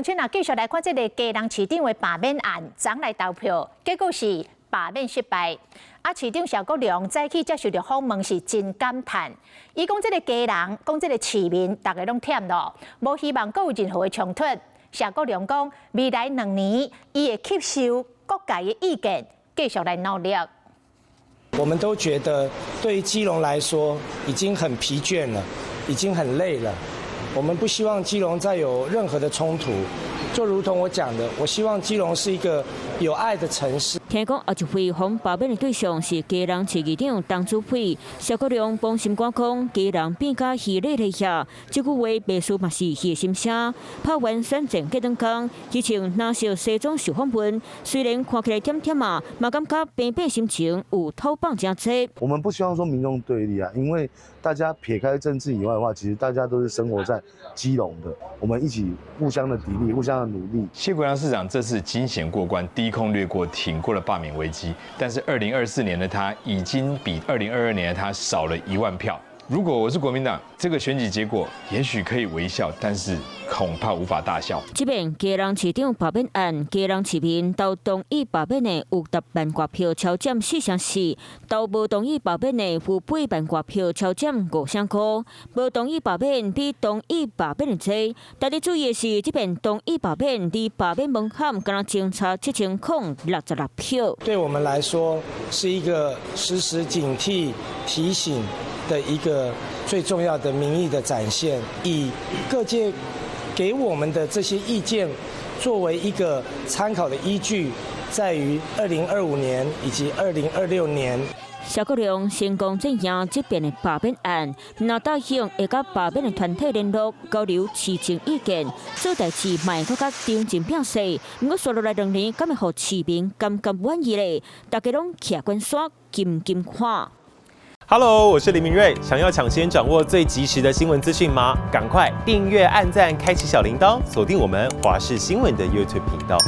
鄉親啊，繼續來看這个基隆市長的罷免案，昨來投票，結果是罷免失敗。啊，市長謝國樑早起接受著訪問是真感嘆，伊講這个基隆，講這个市民，逐家攏忝咯，無希望閣有任何的衝突。謝國樑講，未來2年，伊會吸收各界的意見，繼續來努力。我們都覺得，對於基隆來說，已經很疲倦了，已經很累了。我們不希望基隆再有任何的衝突，就如同我講的，我希望基隆是一個有愛的城市。聽講後一位予罷免的對象是基隆市議長陳祖沛，謝國樑拚心肝講，基隆變甲稀里咧遐，這句話袂輸嘛是伊的心聲。拍完選戰過兩工，之前藍色西裝受訪問，雖然看起來忝忝啊，嘛感覺平平心情有透放誠濟。我們不希望說民眾對立啊，因為大家撇開政治以外的話，其實大家都是生活在基隆的，我們一起互相的砥礪，互相的努力。謝國樑市長這次驚險過關，低空掠過，挺過了罷免危機，但是2024年的他已經比2022年的他少了1萬票。如果我是國民黨，這個選舉結果也許可以微笑，但是恐怕無法大笑。這邊基隆市長罷免案，基隆市民投同意罷免的有10萬外票，超佔4成4；投無同意罷免的有8萬外票，超佔5成5。無同意罷免比同意罷免的濟。值得注意的是，這邊同意罷免離罷免門檻敢若相差7066票。對我們來說，是一個時時警惕提醒的一個最重要的民意的展現，以各界給我們的這些意見作為一個參考的依據，在於2025年以及2026年。謝國樑成功戰贏這邊的罷免案，若答應會佮罷免的團體聯絡交流市政意見，做代誌嘛會閣佮張進拼勢。毋過紲落來2年，敢會予市民感覺滿意咧？大家攏徛關山，緊緊看。 Hello，我是林明瑞。想要搶先掌握最及時的新聞資訊嗎？趕快訂閱、按讚、開啟小鈴鐺，鎖定我們華視新聞的 YouTube 頻道。